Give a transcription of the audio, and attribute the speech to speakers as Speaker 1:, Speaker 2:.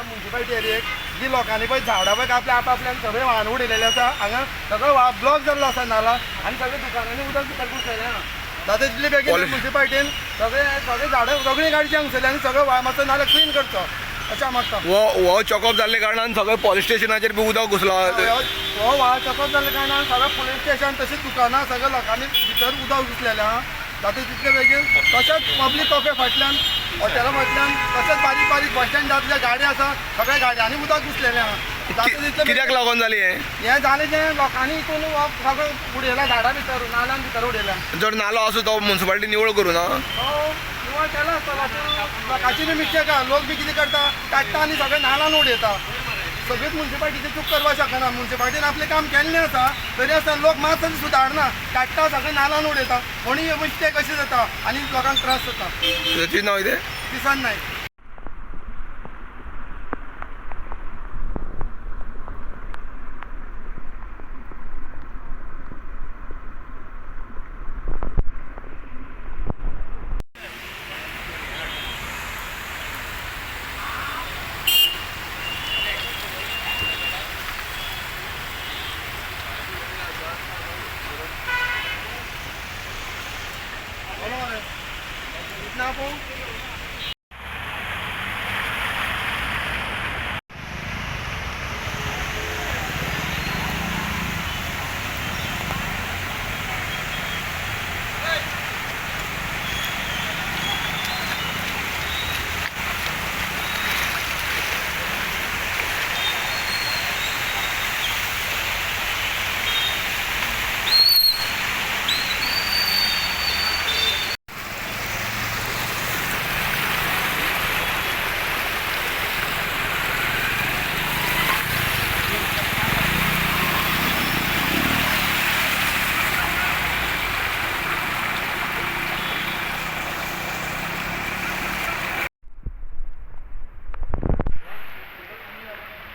Speaker 1: Municipality एरियेक जी लोकांनी पळय झाडां पळय कापल्या आपआपल्यान सगळें व्हाळान उडयलेलें आसा. हांगा सगळो व्हाळ ब्लॉक जाल्लो आसा नाला आनी सगळे दुकानांनी उदक भितर घुसलेलें आहा. जाता तितले बेगीन मुन्सिपालिटीन सगळे सगळे झाडां सगळीं काडची हांगसरली आनी सगळो व्हाळ मातसो नाला क्लीन करचो अशें हांव मागता.
Speaker 2: हो हो चॉकअप जाल्ले कारणान सगळे पोलीस स्टेशनाचेर बी उदक घुसला.
Speaker 1: हो व्हाळ चॉकअप जाल्ले कारणान सगळें पुलीस स्टेशन तशीच दुकानां सगळ्या लोकांनी भितर उदक घुसलेलें आहा. जाता तितले बेगीन तशेंच पब्लीक कॉफे फाटल्यान हॉटेला फाटल्यान तशेंच बारीक बारीक बस स्टँडांतले गाडी आसा सगळ्या गाडयांनी उदक घुसलेलें आहा. जाता तितले
Speaker 2: कित्याक लागून जाली हें?
Speaker 1: हें जालें जें लोकांनी हितून हो सगळें उडयलां झाडां भितर नाल्यान भितर उडयलां.
Speaker 2: जर नालो आसा तो मुन्सिपालिटी निवळ करूं ना?
Speaker 1: हो निवळ केला आसतलो पूण लोकांची बी मिस्टेक आहा. लोक बी कितें करता काडटा आनी सगळें नालान उडयता. सगळीच मुन्सिपालिटीची चूक करपाक शकना. मुन्सिपालिटीन आपलें काम केल्लें आसा तरी आसतना लोक मातसो सुदारना, काडटा सगळें नालान उडयता म्हणून ही मिस्टेक अशी जाता आनी लोकांक त्रास जाता.
Speaker 2: तुजें नांव कितें?
Speaker 1: किसन नायक.